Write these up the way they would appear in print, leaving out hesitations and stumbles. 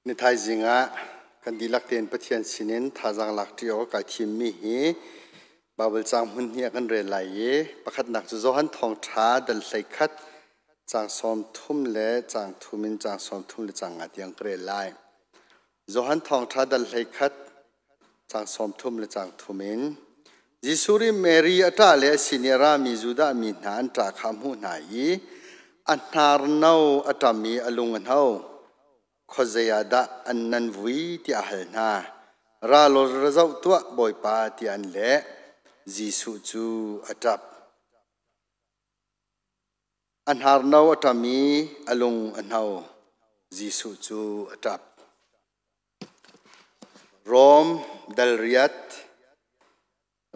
Ni thaizing ah kan dihlak tein Pathian sinin thazaang lak ṭi awk kai thimmi hi Baibal caang hmun hnih ah kan rel lai i pakhatnak cu Johan Thawngṭha dal 11 caang 30 le caang thum in caang 30 le caang nga tiang ka rel lai. Johan Thawngṭha dal 11 caang 30 le caang thum in Jesuh nih Mary a ṭah le a sin i a rami Judah mi hna an ṭah kha a hmuh hna i a hnarno a ṭam i a lung a hno. Khuazei ah dah an nan vui tiah a hal hna. Ra law ra zoh tuah, Bawipa, tiah an leh. Jesuh cu a ṭap. A hnarno a ṭam i a lung a hno. Jesuh cu a ṭap. Rom dal riat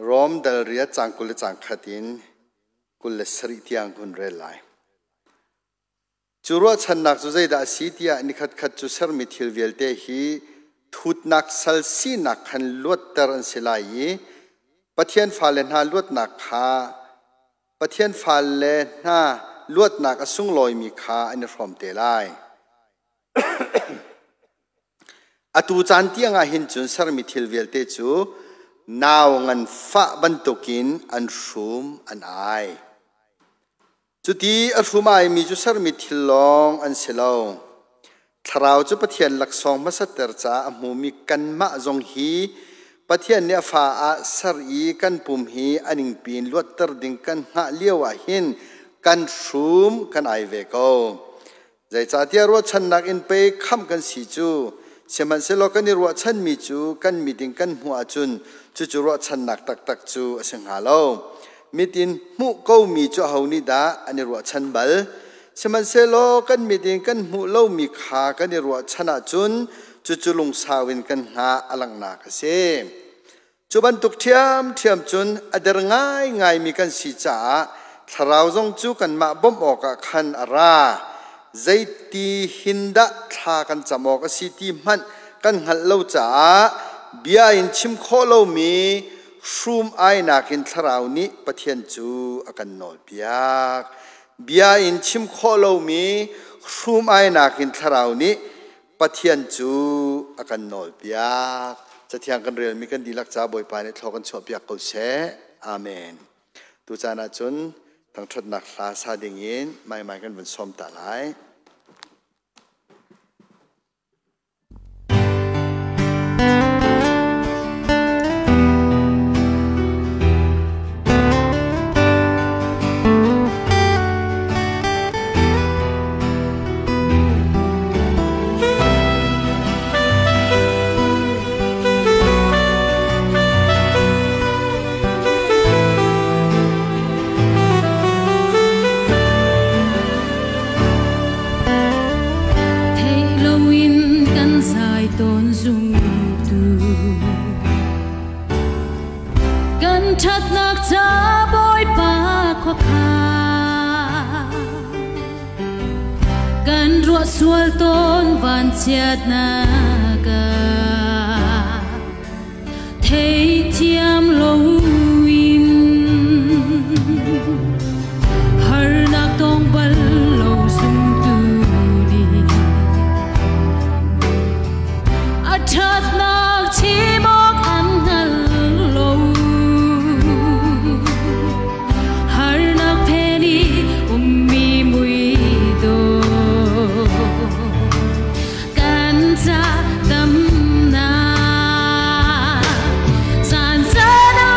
Rom dal riat caang 20 le caang khat in 27 tiang hun rel lai. Cu ruahchannak cu zeidah a si tiah nikhat khat cu sermi thil vialte hi thutnak sal sinak khan luatter an si lai i Pathian fale hna luatnak kha Pathian fale hna luatnak a sunglawimi kha an i hrawm te lai. Atu caan tiangah hin cun sermi thil vialte cu nau nganfah bantukin an hrum an ai. Cuti a hrum aimi cu sermi thil lawng an si lo. Thlarau cu Pathian laksawng hmasatter caah a hmumi kanmah zong hi Pathian nih a fa ah ser i kan pum hi a ningpi in luatter ding kan hngah lio ah hin kan hrum kan ai ve ko. Zeicahtiah ruahchannak in pei khamh kan si cu. Sihmanhsehlaw kan i ruahchanmi cu kan mit in kan hmuh ahcun cucu ruahchannak taktak cu a si hnga lo. Mit in hmuh komi cu aho nih dah an i ruahchan bal? Sihmanhsehlaw kan mit in kan hmuh lomi kha kan i ruahchan ahcun cucu lungsau in kan hngah a langhnak a si. Cu bantuk ṭhiamṭhiam cun a der ngaingaimi kan si caah thlarau zong cu kanmah bawmh awkah khan a ra. Zeiti hin dah thla kan cam awk a si ti hmanh kan hngalh lo caah bia in chim khawh lomi hrum ainak in thlarau nih Pathian cu a kan nawlpiak. Bia in chim khawh lomi hrum ainak in thlarau nih Pathian cu a kan nawlpiak. Cathiang kan relmi kan dihlak ca Bawipa nih thlaw kan chuahpiak ko seh. Amen. Tucaan ah cun thangṭhatnak hla sa dingin maimai kan vun sawm ta lai. Thei loin kan zai tawn zungtu Kan ṭhatnak ca Bawipa khuakhan Kan ruah sual tawn vanchiatnak ah Theithiam loin harnak tong bal lo zumtu nih A ṭhatnak chim awk an hngal lo. Harnak phen i ummi muidawh kan ca damnak caan caan a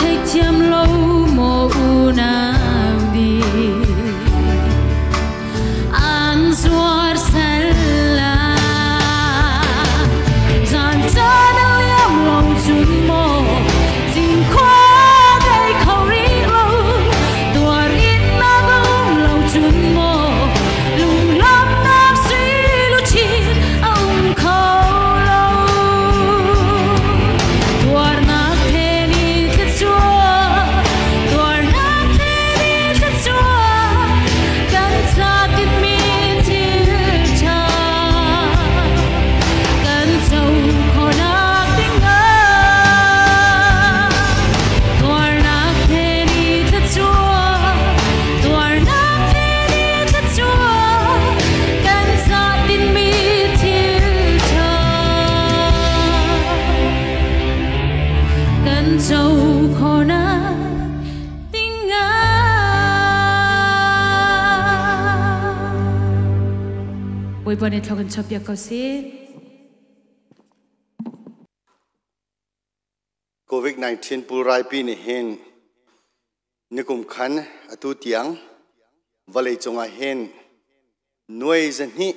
Theithiam lo maw unau nih an zuar sal ah. Zan caan a liam lo cun maw cinkhua dei kho rih lo, tuar in na um lo cun maw lunglawmhnak sui luchin a um kho lo. Tuarnak he ni thluachuah, tuarnak he ni thluachuah, kan ca tinhmi thil ṭha kan co khawhnak dingah. Tuarnak he ni thluachuah, tuarnak he ni thluachuah, kan ca tinhmi thil ṭha kan co khawhnak dingah. Bawipa nih thluak in chuahpiak ko seh. COVID-19 pulraipi nih hin nikum khan atu tiang vawlei cungah hin nuai 200,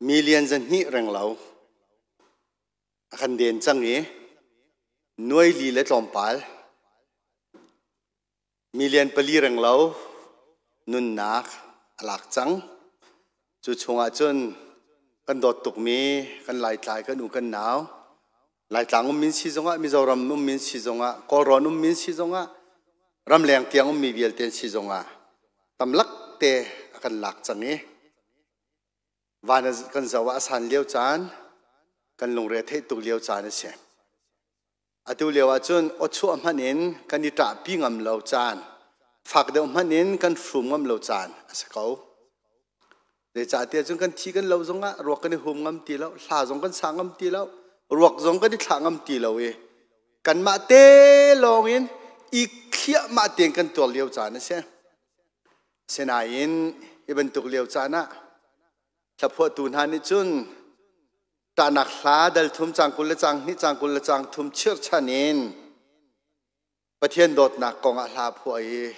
million 200 renglo a kan den cang i nuai li le tlawmpal, million 4 renglo nunnak a lak cang. Cu chungah cun kan dawt tukmi kan Laitlai kan u kan nau, Laitlang ummin si zongah, Mizoram ummin si zongah, Kawlrawn ummin si zongah, ramleng tiang ummi vialte si zongah tamlak te a kan lak cang i van kan zoh ah a san lio caan, kan lungre theih tuk lio caan a si. Atu lio ah cun awchuah hmanh in kan i ṭahpi ngam lo caan, fak deuh hmanh in kan hrum ngam lo caan a si ko. Zeicahtiah cun kan thi kan lo zongah ruak kan i hum ngam ti lo, hla zong kan sa ngam ti lo, ruak zong kan i thlah ngam ti lo i kanmah te lawng in i thliahmah tein kan tuar lio caan a si. Sinain hi bantuk lio caan ah hlaphuahtu hna nih cun ṭahnak hla dal thum cang 20 le cang hnih cang 20 le cang thum chirchan in Pathian dawtnak kong ah hla phuah i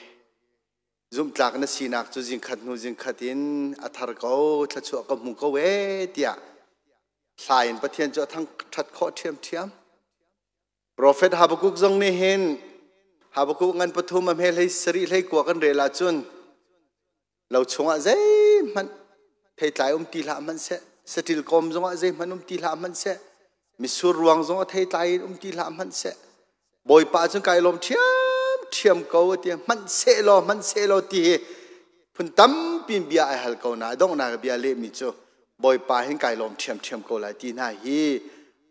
zumhtlak na sinak cu zingkhat hnu zingkhat in a thar ko, thluachuah ka hmu ko ee tiah hla in Pathian cu a thangṭhat khawh ṭhiamṭhiam. Profet Habakkuk zong nih hin Habakkuk ngan pathum a hme hlei sarih hlei kua kan rel ahcun lo chungah zeihmanh theitlai um ti hlah hmanhseh, saṭil kawm zongah zeihmanh um ti hlah hmanhseh, mitsur ruang zong a theitlai in um ti hlah hmanhseh, Bawipa cun kai lawm ṭhiamṭhiam ko a ti. Hmanhsehlaw, hmanhsehlaw ti hi phun tampi in bia ai hal ko na donghnak bia lehmi cu Bawipa hin kai lawm ṭhiamṭhiam ko lai ti hna hi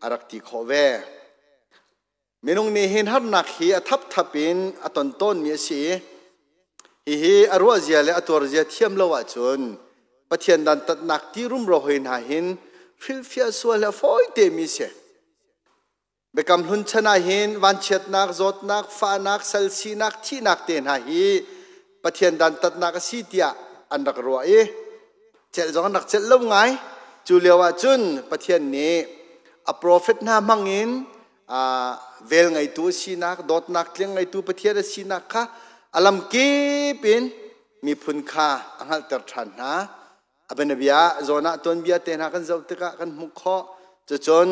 a rak ti khawh ve. Minung nih hin harnak hi a thapthap in a ton tawnmi a si i hihi a ruahzia le a tuarzia thiam lo ahcun Pathian dantatnak ti rumro hoi hna hin hrilhfiah sual le fawi temi si. Biakam Hlun chan ah hin vanchiatnak, zawtnak, fahnak, salsinak, thihnak te hna hi Pathian dantatnak a si tiah an rak ruah i celh zong an rak celh lo ngai. Cu lio ah cun Pathian nih a profet hna hmang in vel ngeitu a sinak, dawtnak tling ngeitu Pathian a sinak kha a lam kip in miphun kha a hngalhter ṭhan hna. A bianabia zawn ah tuanbia te hna kan zoh tikah kan hmuh khawh. Cucun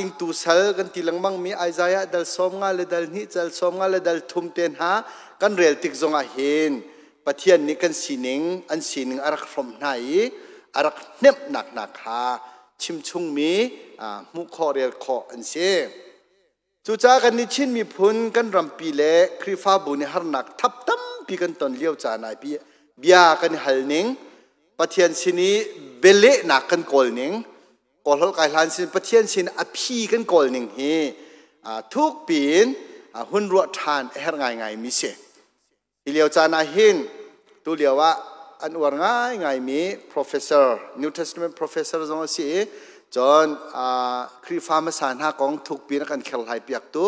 ingtu sal kan ti lengmang mi Isaiah dal 50 le dal hnih, dal 50 le dal thum te hna kan rel tik zongah hin Pathian nih kan sining, an sining a rak hrawmh hna i a rak hnemhnak hna kha chimchungmi hmuh khawh, rel khawh an si. Cucaah kan nih Chin miphun kan rampi le Khrihfabu nih harnak thap tampi kan ton lio caan ah bia kan i hal ning, Pathian sin i bialehnak kan kawl ning, Kawlholh kai hlan sin Pathian sin a phi kan kawl ning hi thuk piin hun ruah ṭhan a herh ngaingaimi si. Hi lio caan ah hin tu lio ah an uar ngaingaimi professor, New Testament professor zong a si i cun Khrihfa hmasa hna kong thukpi in a kan kherhlai piaktu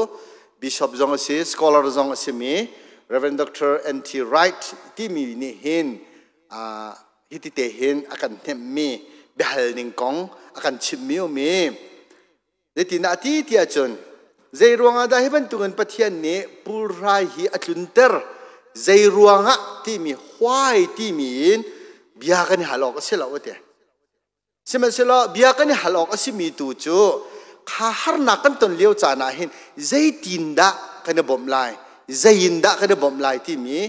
bishop zong a si, scholar zong a simi Reverend Dr. N.T. Wright timi nih hin hiti te hin a kan hnemhmi biahal ning kong a kan chimhmi um i zeitindah a ti ti ahcun Zei ruangah dah hi bantukin Pathian nih pulrai hi a tlunter? Zei ruangah timi why timi in bia kan i hal awk a si lo a ti. Sihmanhsehlaw bia kan i hal awk a simi tu cu kha harnak kan ton lio caan ah hin zeitindah kan i bawmh lai, zei in dah kan i bawmh lai timi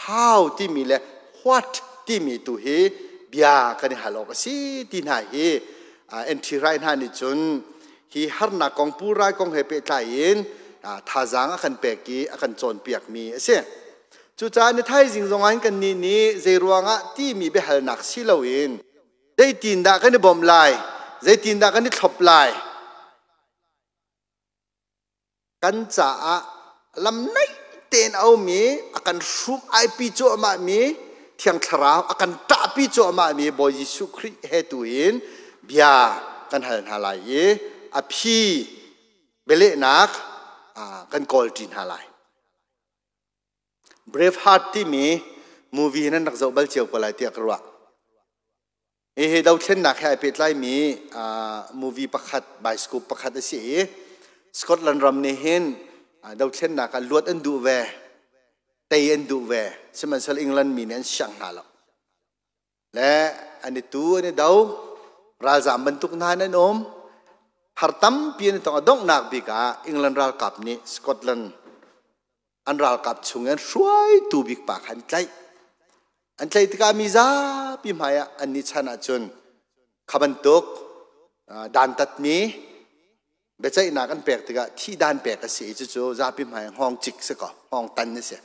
how timi le what timi tu hi bia kan i hal awk a si ti hna hi entry rai hna nih cun hi harnak kong pulrai kong he pehtlai in thazaang a kan pek i a kan cawnpiakmi a si. Cucaah ni thaizing zong ah hin kannih nih zei ruangah timi biahalnak si loin zeitindah kan i bawmh lai, zeitindah kan i thlop lai, kan caah lam naih tein a ummi a kan hrum aipi cuahmahmi Thiang Thlarau a kan ṭahpi cuahmahmi Bawi Jesuh Khrih he tu in bia kan hal hna lai i a phi bialehnak kan kawlṭi hna lai. Braveheart timi movie nan rak zoh bal cio ko lai tiah ka ruah. Hihi dothlennak he ai pehtlaimi movie pakhat, bioscope pakhat a si i Scotland ram nih hin dothlennak ah luat an duh ve, tei an duh ve, sihmanhsehlaw England mi nih an siang hna lo. Le an i tu, an i do, ralzaam bantuk hna in an um. Har tampi an i tong. A donghnak bik ah England ralkap nih Scotland an ralkap chung in hruaitu bik pa kha an tlaih. An tlaih tikah mi zapi hmaiah an nih chan ahcun kha bantuk dantatmi biaceihnak an pek tikah thih dan pek a si i cucu zapi hmai hngawng cik si kaw hngawng tan a si.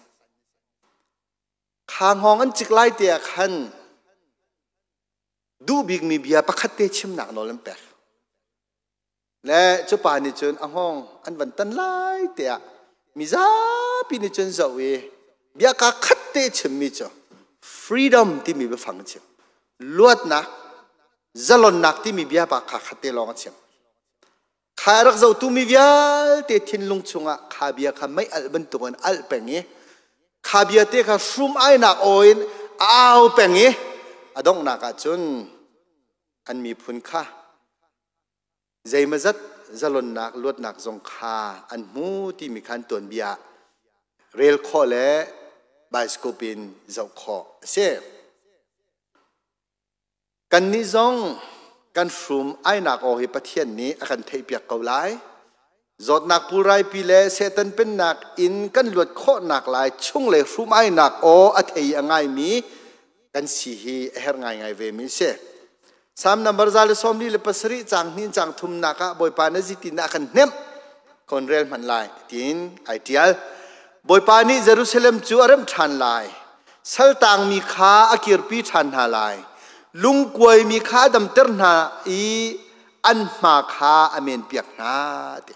Kha hngawng an cik lai te ah khan duh bikmi bia pakhat te chimnak nawl an pek. Le cu pa nih cun a hngawng an van tan lai tiah mizapi nih cun zoh i biaka khat te chimmi cu freedom timi biafang a chim. Luatnak, zalonnak timi bia pa kha khat te lawng a chim. Kha a rak zohtu mi vialte thinlung chungah kha bia kha mei alh bantukin alh peng i kha bia te kha hrum ainak aw in a au peng i a donghnak ah cun an miphun kha zeimazat zalonnak luatnak zong kha an hmu timi khan tuanbia rel khawh le bioscope in zoh khawh a si. Kannih zong kan hrum ainak aw hi Pathian nih a kan theihpiak ko lai. Zawtnak pulraipi le Satan pennak in kan luat khawhnak lai chunglei hrum ainak aw a thei a ngaimi kan si hi a herh ngaingai ve mi si. Psalm number 147 caang hnih caang thumnak ah Bawipa na zitin a kan hnemh kon rel hmanh lai tiin ai tial. Bawipa nih Jerusalem cu a remh ṭhan lai. Saltangmi kha a kirpi ṭhan hna lai. Lungkuaimi kha a damter hna i an hma kha a menpiak hna ti.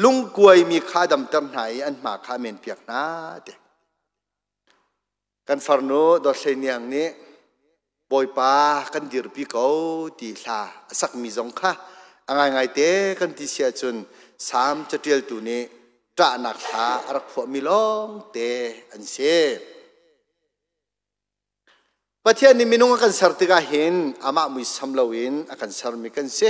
Lungkuaimi kha a damter hna i an hma kha a menpiak hna ti. Kan farnu Dawt Hlei Niang nih Bawipa kan dirpi ko ti hla a sakmi zong kha a ngaingaite kan ti si ahcun Salm caṭialtu nih ṭahnak hla a rak phuahmi lawngte an si. Pathian nih minung a kan ser tikah hin amah muisam loin a kan sermi kan si.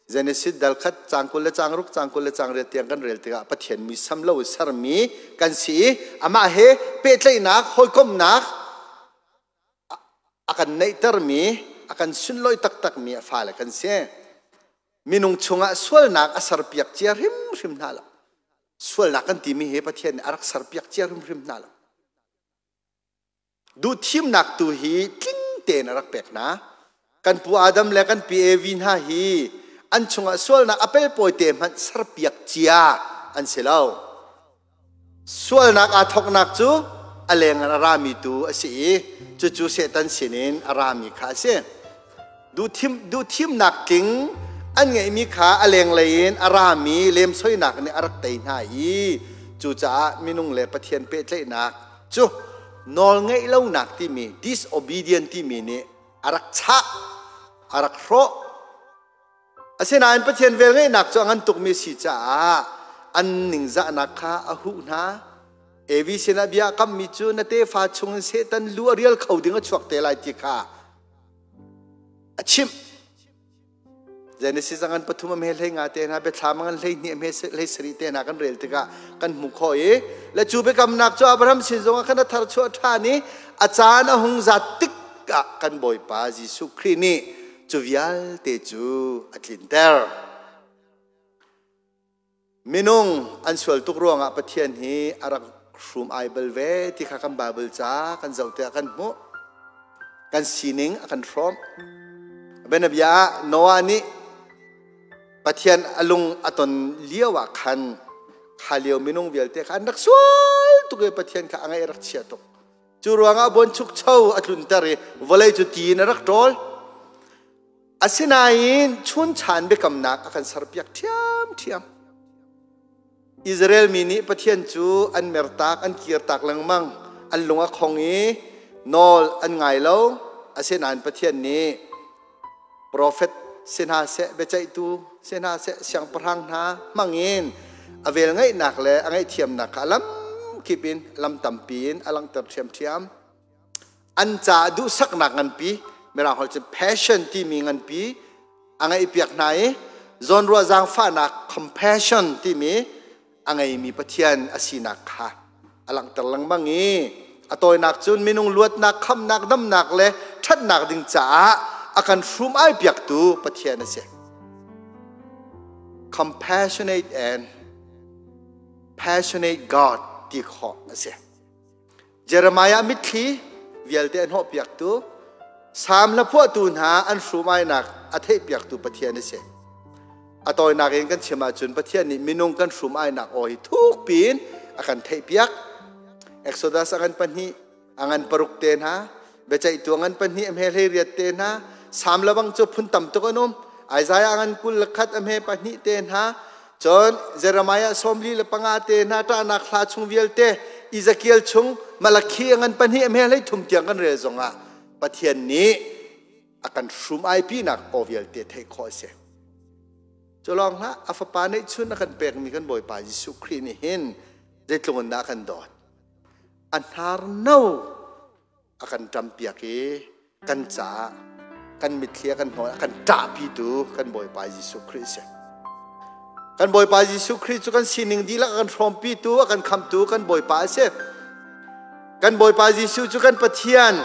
Genesis dal khat caang 20 le caang ruk caang 20 le caang riat tiang kan rel tikah Pathian muisam lo i sermi kan si i amah he pehtlaihnak hawikomhnak a kan neihtermi a kan sunlawih taktakmi a fale kan si. Minung chungah sualnak a serpiak cia hrimhrim hna lo. Sualnak kan timi hi Pathian nih a rak serpiak cia hrimhrim hna lo. Duhthimnak tu hi tling tein a rak pek hna. Kan pu Adam le kan pi Evi hna hi an chungah sualnak a pelpawi te hmanh serpiak cia an si lo. Sualnak aa thawknak cu a leng in a rami tu a si i cucu Satan sinin a rami kha a si. Duhthimnak tling an ngeihmi kha a lenglei in a rami lemsoinak nih a rak tei hna i cucaah minung le Pathian pehtlaihnak cu nawlngeih lonak timi disobedient timi nih a rak chah a rak hrawh. Asinain Pathian velngeihnak cu a ngan tukmi si caah an ningzahnak kha a huh hna. Evi sinah bia a kammi cu na tefa chungin Satan lu a rial kho ding a chuak te lai ti kha a chimh. Genesis a ngan pathum a hme hlei nga te hna, Biathlam a ngan 12 a hme 17 te hna kan rel tikah kan hmuh khawh i le cu biakamnak cu Abraham sin zongah khan a thar chuah ṭhan i a caan a hung zat tik ah kan Bawipa Jesuh Khrih nih cu vialte cu a tlinter. Minung an sual tuk ruangah Pathian hi a rak hrum ai bal ve ti kha kan Bible ca kan zoh tikah kan hmuh. Kan sining a kan hrawmh. Bianabia ah Noah nih Pathian a lung a ton lio ah khan kha lio minung vialte kha an rak sual tuk i Pathian kha a ngaih a rak chia tuk. Cu ruangah buanchukcho a tlunter i vawlei cu ti in a rak ṭawl. Asinain chunchan biakamnak a kan serpiak ṭhiamṭhiam. Israel mi nih Pathian cu an mertak, an kirtak lengmang, an lung a khong i nawl an ngai lo. Asinain Pathian nih profet si hna seh, biaceihtu si hna seh, siangpahrang hna hmangin a velngeihnak le a ngaihthiamnak kha a lamkip in, lam tampi in a langhter ṭhiamṭhiam. An caah duhsaknak nganpi, Mirang holh cun passion timi nganpi a ngeihpiak hna i zawnruah zaangfahnak compassion timi a ngeimi Pathian a sinak kha a langhter lengmang i a tawinak cun minung luatnak, khamnak, damnak le ṭhatnak ding caah a kan hrum ai piaktu Pathian a si. Compassionate and passionate God ti khawh a si. Jeremiah mitthli vialte a hnawhpiaktu, Salm hlaphuahtu hna an hrumainak a theihpiaktu Pathian a si. A tawinak in kan chim ahcun Pathian nih minung kan hrumainak aw hi thuk piin a kan theihpiak. Exodus a ngan pahnih, a ngan paruk te hna, biaceihtu a ngan pahnih, a hme 18 te hna, Salm lebang cu phun tam tuk an um. Isaiah a ngan 21, a hme pahnih te hna, Cun Jeremiah 45 te hna ṭahnak hla chung vialte Ezekiel chung Malakhi a ngan pahnih a hme 33 tiang kan rel zongah Pathian nih a kan hrum aipinak aw vialte theih khawh a si. Cu lawng hlah, a fapa neihchun a kan pekmi kan Bawipa Jesuh Khrih nih hin zeitluk in dah a kan dawt. A hnar no a kan ṭampiak i kan caah kan mitthli a kan hnawl a kan ṭahpitu kan Bawipa Jesuh Khrih a si. Kan Bawipa Jesuh Khrih cu kan sining dihlak a kan hrawmpitu, a kan khamtu kan Bawipa a si. Kan Bawipa Jesuh cu kan Pathian,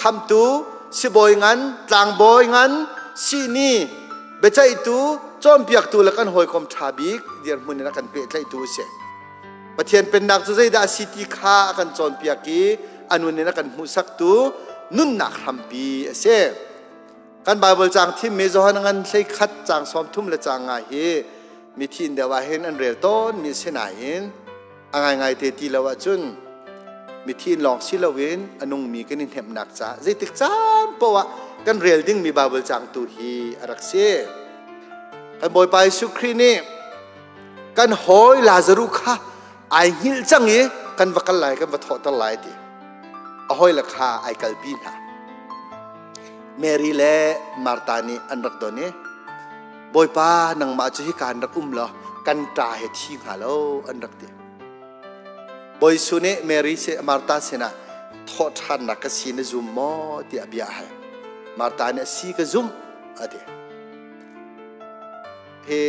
khamtu, sibawi ngan, tlangbawi ngan, sihni, biaceihtu, cawnpiaktu le kan hawikom ṭha bik dirhmun in a kan pehtlaihtu a si. Pathian Pennak cu zeidah a si ti kha a kan cawnpiak i a nun in a kan hmuhsaktu nunnak hrampi a si. Kan Baibal caang thimmi Johan ngan 11 caang 30 le caang nga hi mithi inn deuh ah hin an rel tawn mi si nain a ngaingai te ti lo ahcun mithi inn lawng si loin a nungmi kan i hnemhnak caah zeitik caan paoh ah kan rel dingmi Baibal caang tu hi a rak si. Kan Bawipa Jesuh Khrih nih kan hawi Lazaruh kha ai hngilh cang i kan va kal lai kan va thawhter lai ti a hawile kha ai kalpi hna. Mary le Martha nih an rak don i Bawipa, nangmah cu hika in rak um law kan ṭa he thi hnga lo an rak ti. Bawi Jesuh nih Mary si Martha sinah thawhṭhannak ka si na zum maw tiah bia a hal. Martha nih a si ka zumh a ti. Hi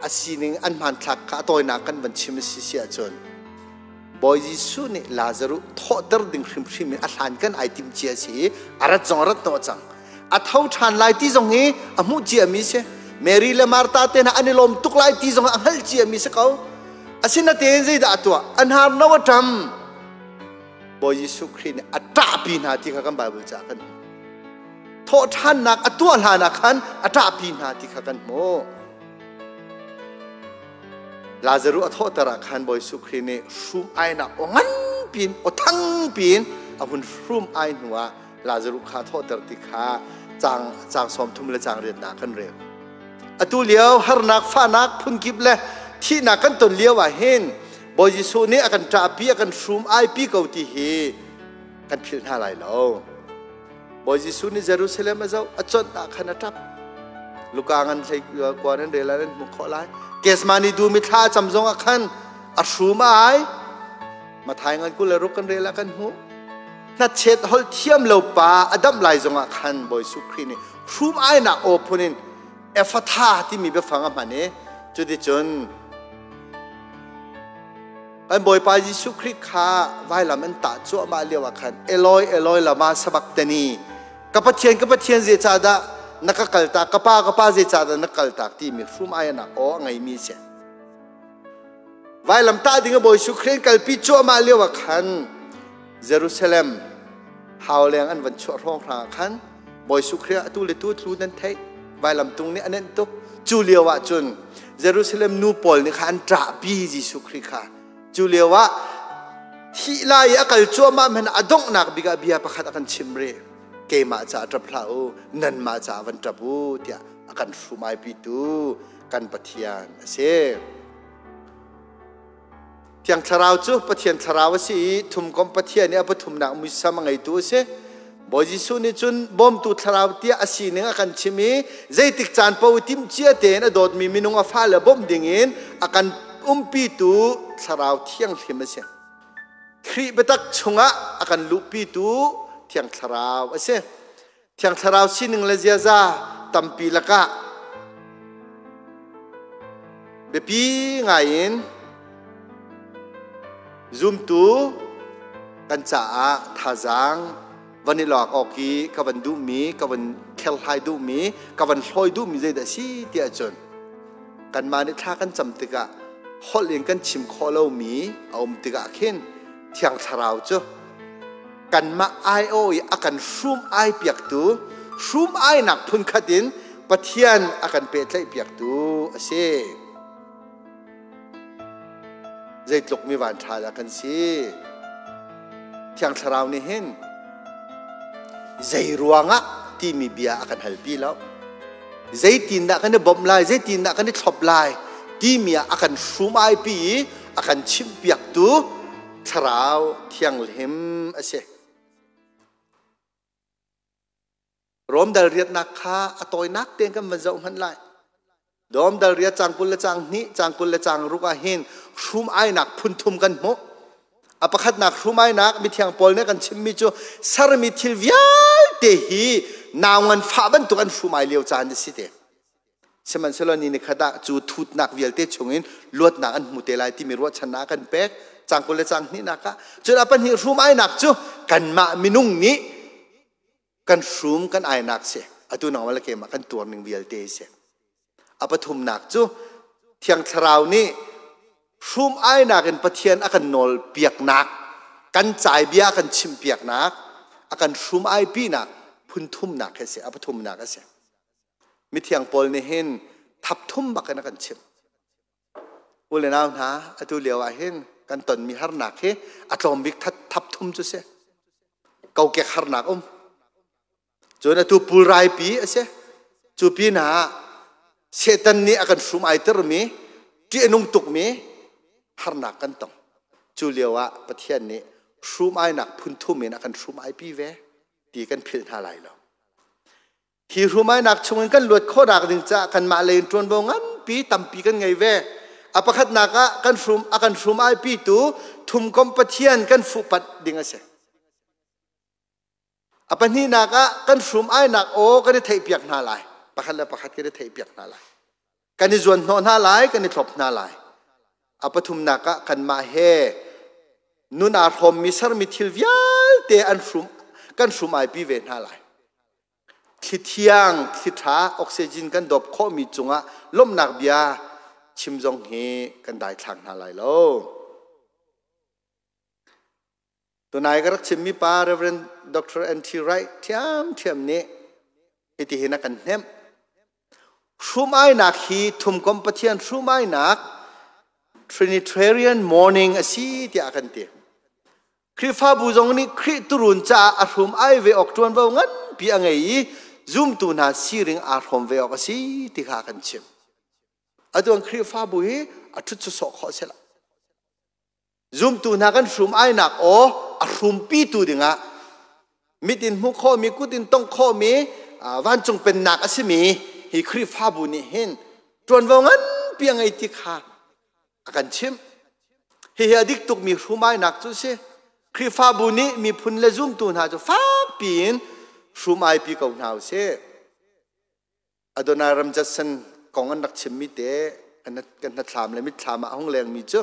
a sining an hmanthlak kha a tawinak kan van chim a si si ahcun Bawi Jesuh nih Lazaruh thawhter ding hrimhrim in a hlan kan ai tim cia si i a rat zong a rat hnawh cang. A tho ṭhan lai ti zong hi a hmuh ciami si. Mary le Martha te hna an i lawm tuk lai ti zong a hngalh ciami si ko. Asinatein zeidah a tuah? A hnar no a ṭam. Bawi Jesuh Khrih nih a ṭahpi hna ti kha kan Bible ca kan hmuh. Thawhṭhannak a tuah hlan ah khan a ṭahpi hna ti kha kan hmuh. Lazaruh a thawhter ah khan Bawi Jesuh Khrih nih hrum ainak aw nganpi in aw thangpi in a hun hrum ai hnu ah Lazaruh kha a thawhter ti kha caang caang 30 le caang riatnak kan rel. Atu lio harnak fahnak phunkip le thihnak kan ton lio ah hin Bawi Jesuh nih a kan ṭahpi a kan hrum aipi ko ti hi kan philh hna lai lo. Bawi Jesuh nih Jerusalem a zoh, a conh ah khan a ṭap. Luka ngan hlei kuan an rel ah nan hmuh khawh lai. Gethsemane dum i thla a cam zong ah khan a hrum a ai. Mathai ngan 26 kan rel ah kan hmuh. Hnachet holh thiam lo pa a damh lai zong ah khan Bawi Jesuh Khrih nih hrum ainak aw phun in. Ephatha timi biafang a hman i cuticun kan Bawipa Jesuh Khrih kha vailam an tah cuahmah lio ah khan Eloi Eloi lama sabachthani, ka Pathian, ka Pathian, zeicahdah na ka kaltak, ka pa, ka pa, zeicahdah na kaltak timi hrum ainak aw a ngeimi a si. Vailam tah ding a Bawi Jesuh Khrih an kalpi cuahmah lio ah khan Jerusalem hauleng an van chuah hrawng hrang ah khan Bawi Jesuh Khrih atu le tu tlu nan theih, vailam tung nih a nenh tuk. Cu lio ah cun Jerusalem nu pawl nih kha an ṭahpi Jesuh Khrih kha. Cu lio ah thih lai i a kal cuahmah hmanh a donghnak bik ah bia pakhat a kan chimh rih: keimah caah ṭap hlah u, nanmah caah van ṭap u, tiah a kan hrumaipitu kan Pathian a si. Thiang Thlarau cu Pathian Thlarau a si i thumkomh Pathian i a pathumnak muisam a ngeitu a si. Bawi Jesuh nih cun bawmtu Thlarau tiah a sining a kan chim i zeitik caan paoh i timhcia tein a dawtmi minung a fale bawmh dingin a kan umpitu Thlarau Thianghlim a si. Khrih biatak chungah a kan luhpitu Thiang Thlarau a si. Thiang Thlarau sining le ziaza tampi lakah biapi ngaiin zumtu kan caah thazaang van i lak awk i ka van duhmi, ka van kherhlai duhmi, ka van hlawi duhmi zeidah a si tiah cun kanmah nih thla kan cam tikah holh in kan chim khawh lomi a um tikah khin Thiang Thlarau cu kanmah aiawh i a kan hrum ai piaktu, hrum ainak phunkhat in Pathian a kan pehtlaih piaktu a si. Zeitluk mi van ṭha dah kan si. Thiang Thlarau nih hin zei ruangah timi bia a kan halpi lo. Zeitindah kan i bawmh lai, zeitindah kan i thlop lai timi ah a kan hrum aipi i a kan chimhpiaktu Thlarau Thianghlim a si. Rom dal riatnak kha a tawinak tein kan van zoh hmanh lai. Dom dal riat cang 20 le cang hnih, cang 20 le cang ruk ah hin hrum ainak phun thum kan hmuh. A pakhatnak hrum ainak mithiang Paul nih kan chimmi cu sermi thil vialte hi nau ngan fah bantuk an hrum ai lio caan a si te. Sihmanhsehlaw ni nikhat ah cu thutnak vialte chungin luatnak an hmu te lai timi ruahchannak a kan pek. Cang 20 le cang hnihnak ah. Cun a pahnih hrum ainak cu kanmah minung nih kan hrum kan ainak si. Atu nangmah le keimah kan tuar ning vialte si. A pathumnak cu Thiang Thlarau nih hrum ainak in Pathian a kan nawl piaknak, kan cai bia a kan chimh piaknak, a kan hrum aipinak phun thumnak hi a si. A pathumnak a si. Mithiang Paul nih hin thap thum bak in a kan chimh. U le nau hna, atu lio ah hin kan tonmi harnak hi a tlawm bik thap thum cu si. Kokek harnak um. Cun atu pulrai pi a si. Cu pin ah Satan nih a kan hrum ai termi, ṭih a nung tukmi harnak kan tong. Cu lio ah Pathian nih hrum ainak phun thum in a kan hrum ai pi ve ti kan philh hna lai lo. Hi hrumainak chungin kan luat khawhnak ding caah kanmah lei in ṭuanvo nganpi tampi kan ngei ve. A pakhatnak ah kan hrum a kan hrum aipitu thumkom Pathian kan fuhpanh ding a si. A pahnihnak ah kan hrum ainak aw kan i theihpiak hna lai. Pakhat le pakhat kan i theihpiak hna lai. Kan i zuanhnawh hna lai, kan i thlop hna lai. A pathumnak ah kanmah he nun aa hrawmmi sermi thil vialte an hrum kan hrum aipi ve hna lai. Thli thiang, thli ṭha, oxygen kan dawp khawhmi cungah lawmhnak bia chim zong hi kan daithlang hna lai lo. Tunai ka rak chimmi pa Reverend Dr. N.T. Wright ṭhiamṭhiam nih hitihin a kan hnemh. Hrumainak hi thumkom Pathian hrumainak Trinitarian morning a si tiah a kan ti. Khrihfabu zong nih Khrih turun caah a hrum ai ve awk ṭuanvo nganpi a ngei i zumtu hna siring aa hrawm ve awk a si ti kha a kan chimh. Atu an Khrihfabu hi a ṭhut sawsawh khawh a si lo. Zumtu hna kan hrum ainak aw a hrumpitu dingah mit in hmuh khawhmi, kut in tongh khawhmi vancung pennak a simi hi Khrihfabu nih hin ṭuanvo nganpi a ngei ti kha a kan chimh. Hihi a dik tukmi hrumainak cu a si. Khrihfabu nih miphun le zumtu hna cu fakpi in hrumaipi ko hna u sih. Adoniram Judson kong an rak chimmi te kan hnathlam le mitthlam ah a hung lengmi cu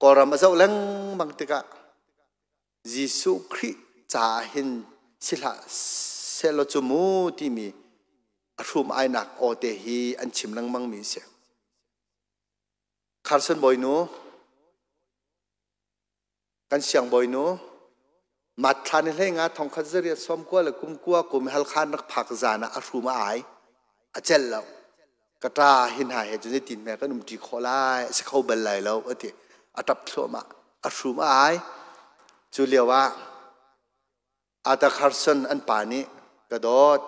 Kawlram a zoh lengmang tikah Jesuh Khrih caah hin si hlah sehlaw cu mu timi a hrum ainak aw te hi an chim lengmang mi a si. Carson bawinu kan siangbawinu mat thla ni hlei nga thongkhat zariat sawm kua le kum kua kum halkhan rak phak zan ah a hrum a ai a celh lo ka ṭa hi hna he cun zeitin hme kan umṭi khawh lai a si kho bal lai lo a ti a ṭap thluahmah a hrum a ai. Cu lio ah Arthur Carson an pa nih, ka dawt,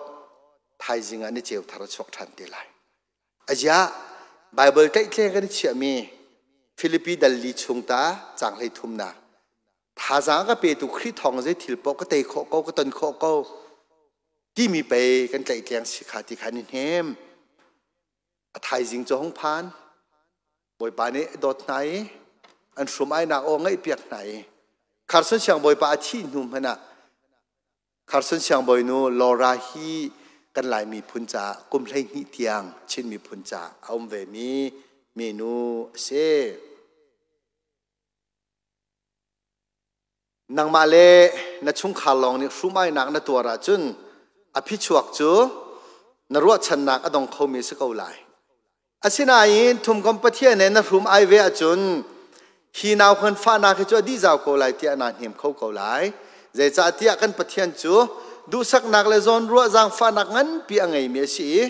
thaizing ah ni ceu thar a chuak ṭhan te lai. Aziah Bible tlaihtleng kan i chiahmi Filipi dal li chung ta caang hlei thumnak thazaang ka petu Khrih thawng zei thil paoh ka tei khawh ko, ka ton khawh ko timi pei kan tlaihtleng si kha ti kha ni hnem. A thaizing cu hung phan. Bawipa nih a dawt hna i an hrum ainak aw ngaihpiak hna i Carson siangbawipa a thih hnu hmanh ah Carson siangbawinu Laura hi kan Lai miphun caah kum 12 tiang Chin miphun caah a um vemi minu a si. Nangmah le na chungkhar lawng nih hrumainak na tuar ahcun a phichuak cu na ruahchannak a dong khomi a si ko lai. Asinain thumkom Pathian he na hrum ai ve ahcun hi nau khan fahnak hi cu a dih zau ko lai tiah naa hnem kho ko lai. Zeicahtiah kan Pathian cu duhsaknak le zawnruah zaangfahnak nganpi a ngeimi a si i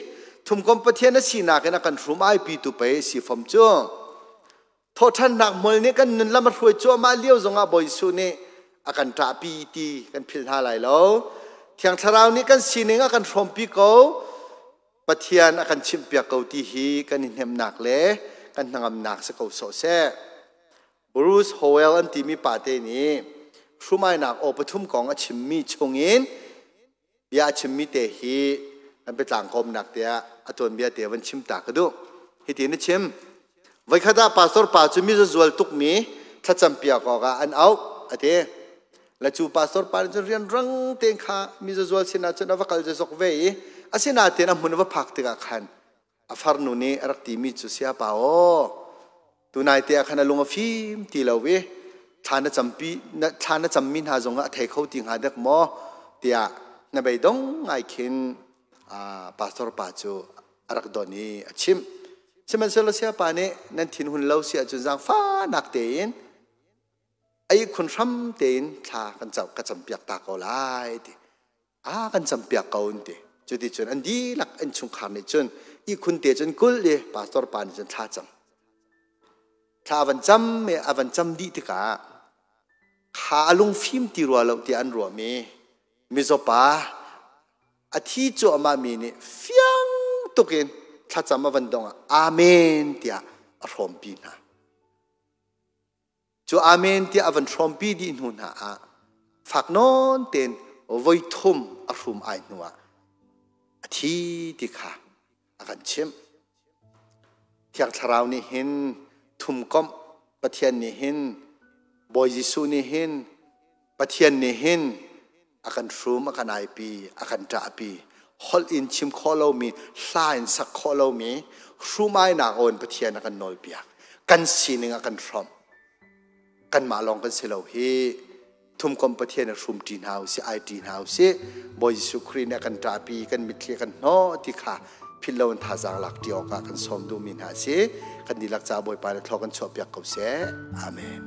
thumkom Pathian a sinak in a kan hrum aipi tu pei a si fom cu. Thawhṭhannak hmual nih kan nun lam a hruai cuahmah lio zongah Bawi Jesuh nih a kan ṭahpi ti kan philh hna lai lo. Thiang Thlarau nih kan sining a kan hrawmpi ko. Pathian a kan chimhpiak ko ti hi kan i hnemhnak le kan hnangamnak si ko sawh seh. Bruce Howell an timi pate nih hrumainak aw pathum kong a chimmi chungin bia a chimmi te hi an biatlang kawmnak tiah a tuanbia te van chim ta ka duh. Hitin a chim. Voikhat ah pastor pa cu mi zual tukmi thlacam piak awkah an auh a ti. Le cu pastor pa nih cun rianrang tein kha mi zual sinah cun a va kal zok ve i asinain a hmun a va phak tikah khan a farnu nih a rak timi cu, siapa aw, tunai te ah khan a lung a fim ti lo i thla na campi thla na cammi hna zongah a thei kho ti hnga dek maw tiah na beidong ngai khin pastor pa cu a rak don i a chimh. Sihmanhsehlaw siapa nih, nan thinhun lo si ahcun zaangfahnak tein a ihkhun hram tein thla kan cam ka campiak ta ko lai ti a kan campiak ko an ti. Cuti cun an dihlak an chungkhar nih cun ihkhun te cun kul i pastor pa nih cun thla cam thla a van cam i a van cam dih tikah kha a lungfim ti rua lo tiah an ruahmi mizaw pa a thi cuahmah mi nih fiang tukin thlacam a van dong ah amen tiah a hrawmpi hna. Cu amen tiah a van hrawmpi dih hnu hna ah fak nawn tein voi thum a hrum ai hnu ah a thi ti kha a kan chimh. Thiang Thlarau nih hin, thumkomh Pathian nih hin, Bawi Jesuh nih hin, Pathian nih hin a kan hrum, a kan aipi, a kan ṭahpi. Holh in chim khawh lomi, hla in sak khawh lomi, hrumainak aw in Pathian a kan nawlpiak. Kan sining a kan hrawmh. Kanmah lawng kan si lo hi. Thumkom Pathian a hrum ṭi hna usih, ai ṭi hna usih. Bawi Jesuh Khrih nih a kan ṭahpi, kan mitthli a kan hnawh ti kha philh lo in thazaang lak ṭi awkah kan sawm duhmi hna a si. Kan dihlak caah Bawipa nih thlaw kan chuahpiak ko seh. Amen.